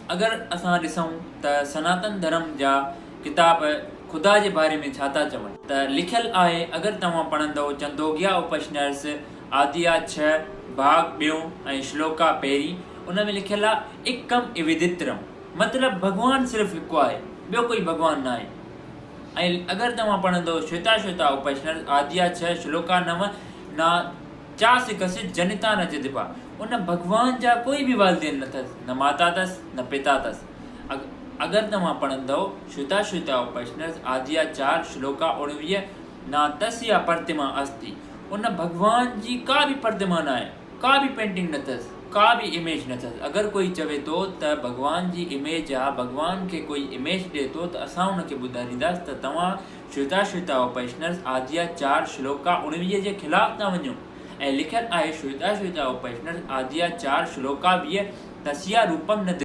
اگر اسان ڏسون ته سناتن ڌرم جا ڪتاب خدا جي باري ۾ ڇا ٿا چون ته لکيل آهي اگر توهان پڙهندؤ چندوگيا اپشنرس آديا ڇهه ڀاڳ ٻيون ۽ شلوڪا پهرين ان ۾ لکيل آهي اڪم اويدترم مطلب ڀڳوان صرف هڪ آهي ٻيو ڪوئي ڀڳوان ناهي ۽ اگر توهان پڙهندؤ شويتا شويتا اپشنرس آديا ڇهه شلوڪا نو نا چاس ڪس جنتا نه جدپا ان ڀڳوان جا ڪوئي به والدين نه اٿس نه ماتا اٿس نه پتا اٿس اگر توهان پڙهندؤ شويتا شويتا اپشنرس آديا چار شلوڪا 19 نا تسيا پرتما استي ان ڀڳوان جي ڪا به پرتما ناهي ڪا به پينٽنگ نه اٿس، ڪا به اميج نه اٿس. اگر ڪوئي چوي ٿو ته ڀڳوان جي اميج آ، ڀڳوان کي ڪوئي اميج ڏئي ٿو ته اسان ان کي ٻڌارينداس ته توهان شويتا شويتا اپئشنرس آديا چار شلوڪا 19 جي خلاف ٿا وڃو ۽ لکيل آهي شويتا شويتا اپئشنرس آديا چار شلوڪا 20 تسيا روپم نه.